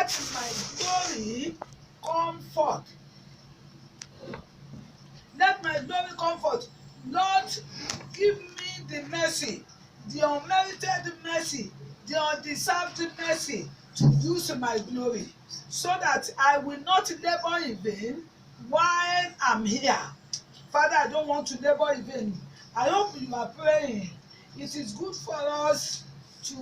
Let my glory come forth. Let my glory come forth. Lord, give me the mercy, the unmerited mercy, the undeserved mercy to use my glory, so that I will not labor in vain while I'm here. Father, I don't want to labor in vain. I hope you are praying. It is good for us to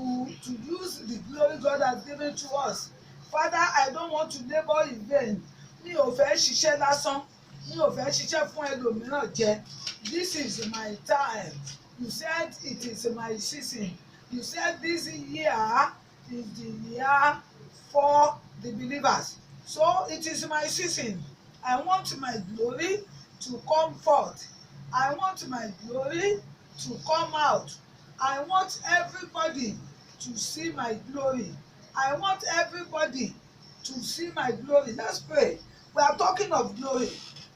use the glory God has given to us. Father, I don't want to labor in vain. Mi ò fẹ́ ṣiṣẹ́ lásán. Mi ò fẹ́ ṣiṣẹ́ fún ẹlòmíràn jẹ. This is my time. You said it is my season. You said this year is the year for the believers. So it is my season. I want my glory to come forth. I want my glory to come out. I want everybody to see my glory. I want everybody to see my glory. Let's pray. We are talking of glory.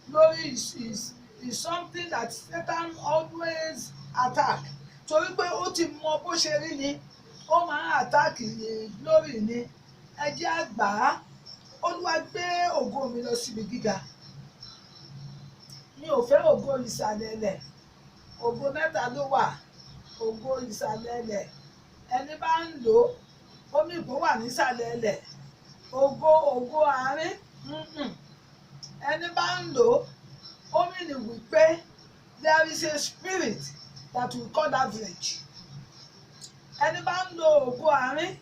Glory is something that Satan always attack. Torí pé ó ti mọ bó ṣe rí ni, ó máa ń attack glory ni. Ẹ jẹ́ á gbà á. Olúwa, gbé ògo mi lọ síbi gíga. Mi ò fẹ́ ògo ìsàlẹ̀ ilẹ̀. Ògo mẹ́ta ló wà. Ògo ìsàlẹ̀ ilẹ̀. Ẹni bá ń lò ó, omi ìbò wà nísàlẹ̀ ilẹ̀. Ògo àárín. Ẹni bá ń lò ó, ó mean wípé there is a spirit that we call average. Ẹni bá ń lo ògo àárín,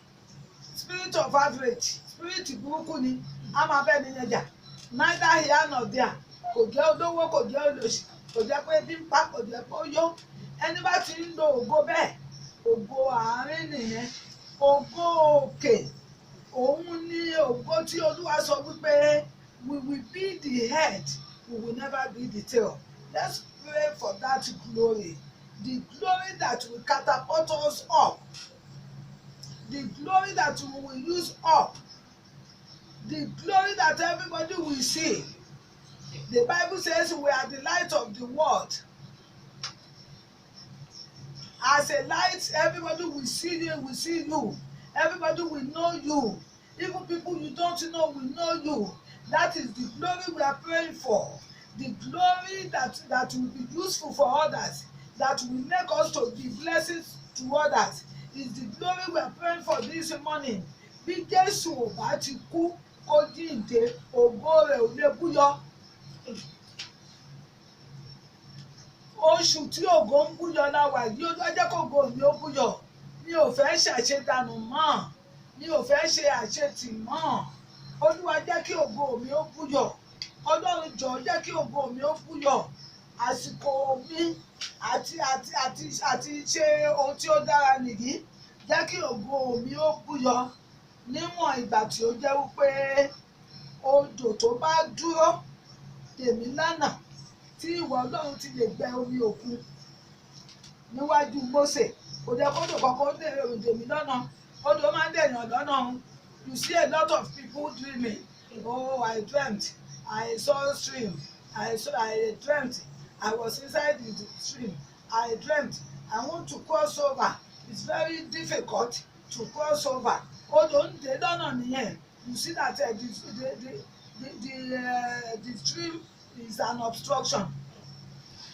spirit of average, spirit burúkú ni, a máa bẹ́ ni yẹn jà. Neither here nor there. Kò jẹ́ olówó, kò jẹ́ olòṣì, kò jẹ́ pé ebi ń pa, kò jẹ́ pé ó yó. Ẹni bá ti ń lo ògo bẹ́ẹ̀, ògo àárín nìyẹn. Ògo òkè, òun ni ògo tí Olúwa sọ wípé we will be the head, we will never be the tail. Let's pray for that glory, the glory that will catapult us up, the glory that we will use up, the glory that everybody will see. The Bible says we are the light of the world. As a light, everybody will see you, will see you. Everybody will know you. Even people you don't know will know you. That is the glory we are praying for. The glory that will be useful for others, that will make us to be blessings to others, is the glory we are praying for this morning. Bí Jésù ò bá ti kú kó jíǹde, ògo rẹ̀ ò lè búyọ. Oṣù tí ògo ń búyọ la wà yìí, ó jẹ́ kó ògo mi ó búyọ. Mi ò fẹ́ ṣàṣedànù mọ́. Mi ò fẹ́ ṣe àṣetì mọ́. Olúwa, jẹ́ kí ògo mi ó búyọ. Ọlọ́run, jọ̀ọ́, jẹ́ kí ògo mi ó búyọ. Àsìkò mi àti ṣe ohun tí ó dára nìyí. Jẹ́ kí ògo mi ó búyọ. Níwọ̀n ìgbà tí ó jẹ́ wípé odò tó bá dúró tèmi lánàá, tí ìwọ Ọlọ́run ti lè gbẹ omi òkun níwájú Mósè, kò jẹ́ kódò kankan ó dè dèmí lọ́nà. Odò máa ń dèèyàn lọ́nà. You see a lot of people dreaming, "Oh, I dreamt I saw stream. I dreamt I was inside the stream. I dreamt I want to cross over. It's very difficult to cross over." Odò ń dè lọ́nà nìyẹn. You see that the stream is an obstruction.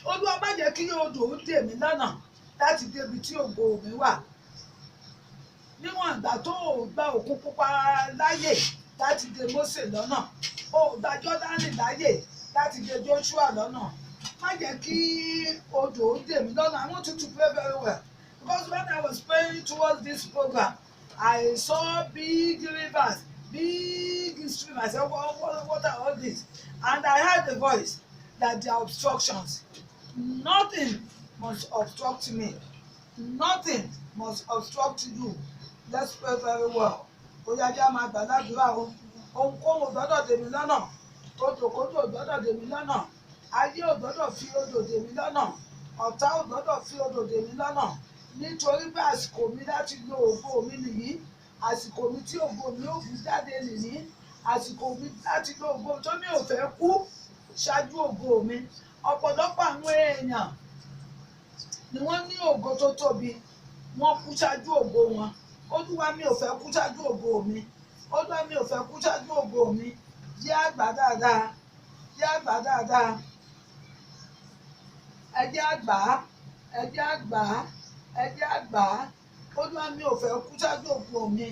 Olúwa, má jẹ́ kí odò ó dè mí lọ́nà láti débi tí ògo mi wà. Níwọ̀n ìgbà tó o gba Òkun Pupa láyè láti dè Mósè lọ́nà, o gba Jọ́dánì láyè láti dè Joshua lọ́nà, má jẹ́ kí odò ó dè mí lọ́nà. I want you to pray very well, because when I was praying towards this program, I saw big rivers, big stream. I said, What are all these?" And I heard the voice that there are obstructions. Nothing must obstruct me. Nothing must obstruct you. Let's pray very well. Ó yá, jẹ́ á máa gbàdúrà o. Ohunkóhun ò gbọ́dọ̀ dè mí lọ́nà. Odòkodò ò gbọ́dọ̀ dè mí lọ́nà. Ayé ò gbọ́dọ̀ fi odò dè mí lọ́nà. Ọ̀tá ò gbọ́dọ̀ fi odò dè mí lọ́nà, nítorí pé àsìkò mi láti lo ògo mi nìyí. Àsìkò mi tí ògo mi ó fi jáde nìyí. Àsìkò mi láti lo ògo tó mi ò fẹ́ kú ṣáájú ògo mi. Ọ̀pọ̀lọpọ̀ àwọn èèyàn ni wọ́n ní ògo tó tóbi, wọ́n kú ṣáájú ògo wọn. Olúwa, mi ò fẹ́ kú ṣáájú ògo mi. Olúwa, mi ò fẹ́ kú ṣáájú ògo mi. Jẹ́ á gbà dáadáa, jẹ́ á gbà dáadáa. Ẹ jẹ́ á gbà á, ẹ jẹ́ á gbà á, ẹ jẹ́ á gbà á. Olúwa, mi ò fẹ́ kú ṣáájú ògo mi.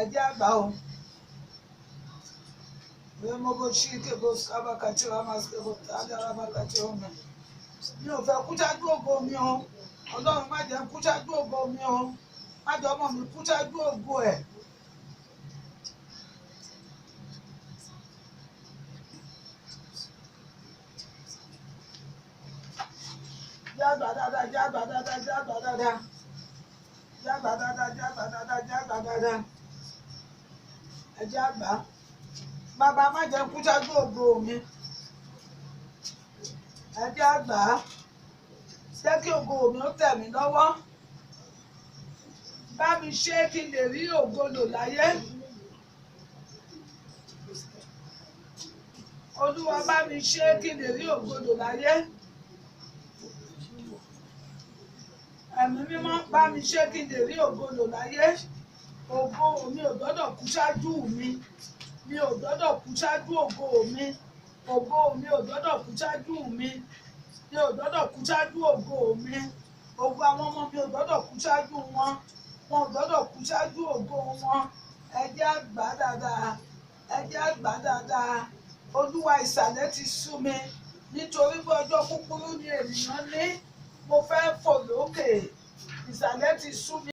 Ẹ jẹ́ á gbà o. Mi ò fẹ́ kú ṣáájú ògo mi o. Ọlọ́run, má jẹ́ n kú ṣáájú ògo mi o. Má jẹ́ ọmọ mi kú ṣáájú ògo ẹ̀. Jẹ́ á gbà dáadáa, jẹ́ á gbà dáadáa, jẹ́ á gbà dáadáa. Jẹ́ á gbà dáadáa, jẹ́ á gbà dáadáa, jẹ́ á gbà dáadáa. Ẹ jẹ́ á gbà á. Bàbá, má jẹ́ n kú ṣáájú ògo mi. Ẹ jẹ́ á gbà á. Jẹ́ kí ògo mi ó tẹ̀ mí lọ́wọ́. Bá mi ṣe kí n lè rí ògo lò láyé. Olúwa, bá mi ṣe kí n lè rí ògo lò láyé. Ẹ̀mí Mímọ́, bá mi ṣe kí n lè rí ògo lò láyé. Ògo mi ò gbọ́dọ̀ kú ṣáájú mi. Mi ò gbọ́dọ̀ kú ṣáájú ògo mi. Ògo mi ò gbọ́dọ̀ kú ṣáájú mi. Mi ò gbọ́dọ̀ kú ṣáájú ògo mi. Ògo àwọn ọmọ mi ò gbọ́dọ̀ kú ṣáájú wọn. Wọn ò gbọ́dọ̀ kú ṣáájú ògo wọn. Ẹ jẹ́ á gbà dáadáa. Ẹ jẹ́ á gbà dáadáa. Olúwa, ìsàlẹ̀ ti sú mi. Nítorí pé ọjọ́ kúkúrú ni ènìyàn ní. Mo fẹ́ fò lókè. Ìsàlẹ̀ ti sú mi.